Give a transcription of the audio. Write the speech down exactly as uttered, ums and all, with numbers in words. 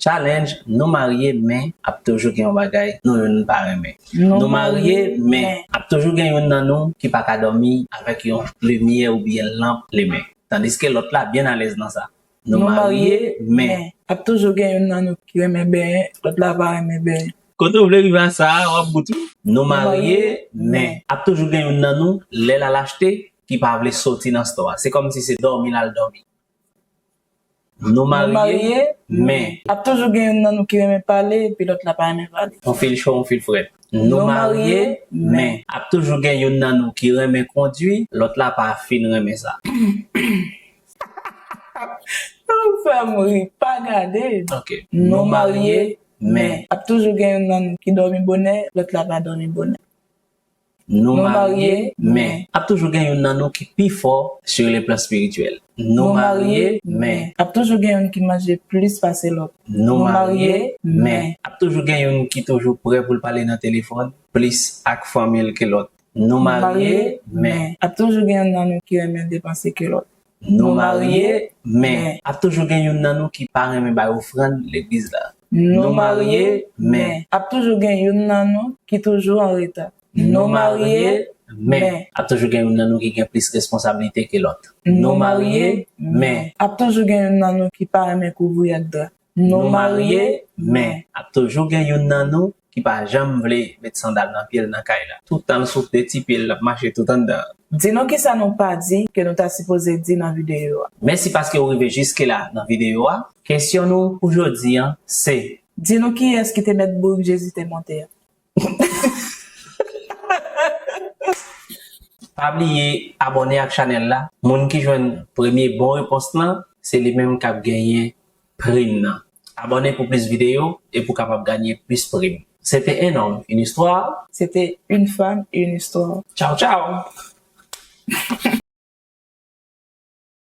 Challenge, nou marye, men ap toujou gen yon bagay nou youn pa renmen. Nou marye, men ap toujou gen youn nan nou ki pa ka dòmi avèk yon limyè oubyen lanp limen. Tandiske lòt la byen alèz nan sa. Nou marye, men ap toujou gen youn nan nou ki renmen benyen, lòt la pa renmen benyen. Kote w vle rive a sa a, w ap bout wi. Nou marye, men ap toujou gen youn nan nou, lè l al achte, ki pa vle soti nan stò a. Se kòmsi se dòmi l al dòmi. Nou marye, men ap toujou gen youn nan nou ki renmen pale, epi lòt la pa renmen pale. On fil cho, on fil frèt. Nou marye, men ap toujou gen youn nan nou ki renmen kondwi, lòt la pa fin renmen sa. Ou fè m ri, pa gade. Ok. Nou marye, men ap toujou gen youn nan nou ki dòmi bonè, lòt la pa dòmi bonè. Nou marye, men ap toujou gen youn nan nou ki pi fò sur le plan spirituel. Nou marye, men ap toujou gen youn ki manje plis pase lòt. Nou marye, men ap toujou gen youn ki toujou prè pou l pale nan telefòn, plis ak fanmi l ke lòt. Nou marye, men ap toujou gen youn nan nou ki renmen depanse ke lòt. Nou marye, men ap toujou gen youn nan nou ki pa renmen bay ofrann legliz la. Nou marye, men ap toujou gen youn nan nou ki toujou an reta. Nou marye, men ap toujou gen youn nan nou ki gen plis responsablite ke lòt. Nou marye, men ap toujou gen youn nan nou ki pa renmen kouvri ak dra. Nou marye, men ap toujou gen youn nan nou ki pa janm vle met sandal nan pye l nan kay la. Toutan l sou de ti pye l, l ap mache tout anndan. Di nou kisa nou pa di ke nou ta sipoze di nan videyo a. Mèsi paske w rive jiske la nan videyo a. Kesyon nou pou jodi a se. Di nou kiyès ki te mèt bourik Jezi te monte a. Pa bliye abòne ak chanèl la. Moun ki jwenn premye bon repons lan, se li menm k ap genyen prim nan. Abòne pou plis videyo e pou kapab ganye plis prim. C'était un homme, une histoire. C'était une femme, une histoire. Tchaw, tchaw!